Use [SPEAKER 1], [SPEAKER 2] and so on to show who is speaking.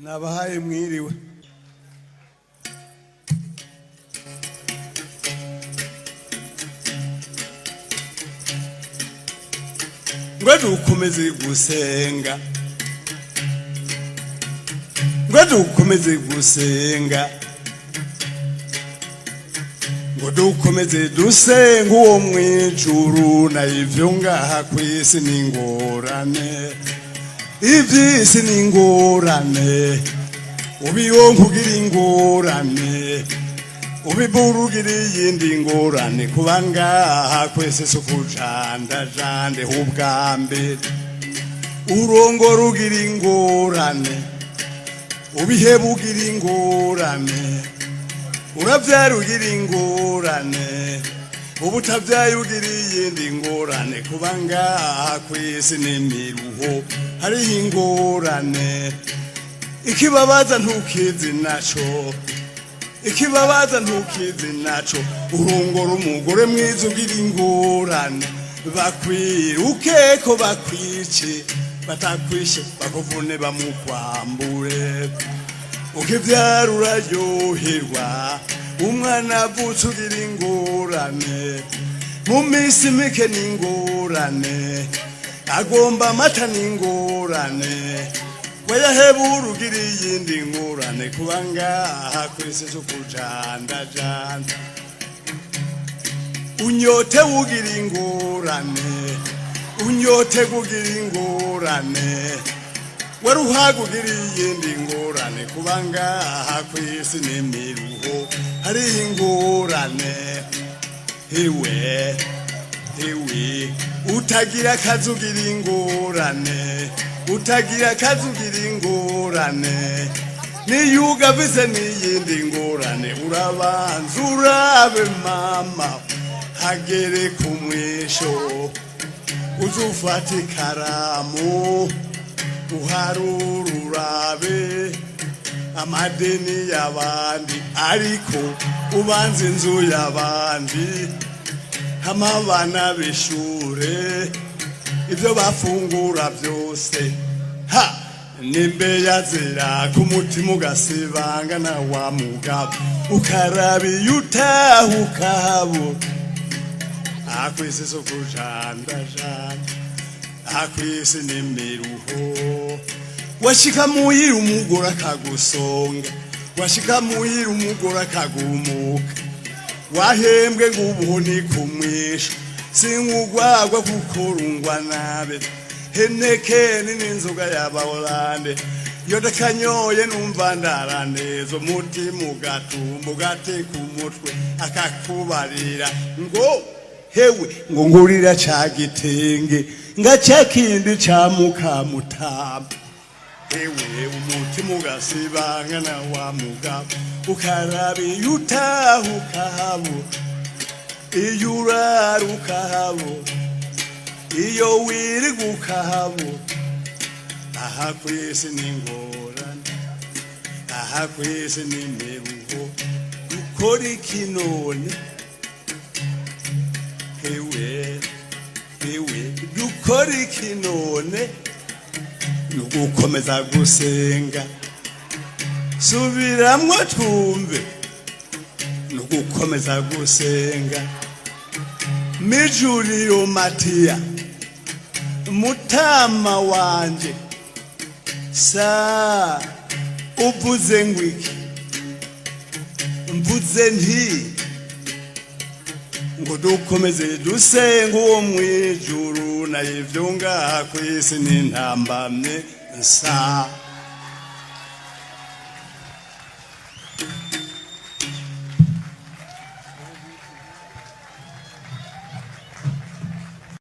[SPEAKER 1] Nabahaye mwiriwe. Ngo dukomeze gusenga, ngo dukomeze gusenga, ngo dukomeze dusenga uwo mwijuru, na ivyo ngaha kw'isi ni ingorane, ivy'isi ni ingorane, ubironka ugira ingorane, ubibura ugira iyindi ngorane, kuba ngaha kwese si ukujandajande. Ubwa mbere urongora ugira ingorane, ubiheba ugira ingorane, uravyara ugira ingorane, ubutavyaye ugira iyindi ngorane, kuba ngaha kw'isi n'imiruho, hariho ingorane. Ikibabaza ntukizi naco, ikibabaza ntukizi naco, urongora umugore mwiza ugira ingorane, bakwirukeko bakwice, batakwishe bakuvune bamukwambure. Ukivyara uraryoherwa, umwana avutse ugira ingorane, mu minsi mike n'ingorane, agomba amata n'ingorane, wayahebura ugira iyindi ngorane, kuba ngaha kw'isi si ukujandajanda. Unyote ugira ingorane, unyote kugira ingorane, waruhaga ugira iyindi ngorane, kuba ngaha kw'isi n'imiruho, hariho ingorane. Iwe iwe utagira akazi ugira ingorane, utagira akazi ugira ingorane, niyo ugafise n'iyindi ngorane, urabanza urabe mama hagere ku mwisho, uzufata ikaramu uharura urabe amadeni y'abandi, ariko ubanza inzu y'abandi, hama abana b'ishure ibyo bafungura byose ha nimbe yazira ku mutima, ugasibangana wa mugabo, ukaraba iyo utaha ukabura. Akwisi so kujandajanda, akwisi n'imiruho. Washika muhira umugore akagusonga, washika muhira umugore akagumuka, wahembwe ngo ubuho ni kumwisha, sinkugwagwa kuko rungwa nabe Heineken n'inzoga y'Abaholande, iyo ndakanyoye numva ndaraneza, umutima ugatumba ugateka umutwe, akakubarira ngo hewe, ngo ngurira ca gitenge nga ca kindi ca mukamutama. Ewe umutima ugasibangana wa mugabo, ukaraba iyo utaha ukahabo, iyo urara ukahabo, iyo wirirwa ukahabo. Aha kw'isi ni ingorane, aha kw'isi ni imiruho, dukora iki none? Ewe ewe dukora iki none? Ni ugukomeza gusenga. Subiramwo twumve, ni ugukomeza gusenga. Mijuriro Matiya mutama wanje, sa uvuze ngo iki? Mvuze nti ngo dukomeze dusenga uwo mwijuru, na ivyo ngaha kw'isi n'intambamye nsa.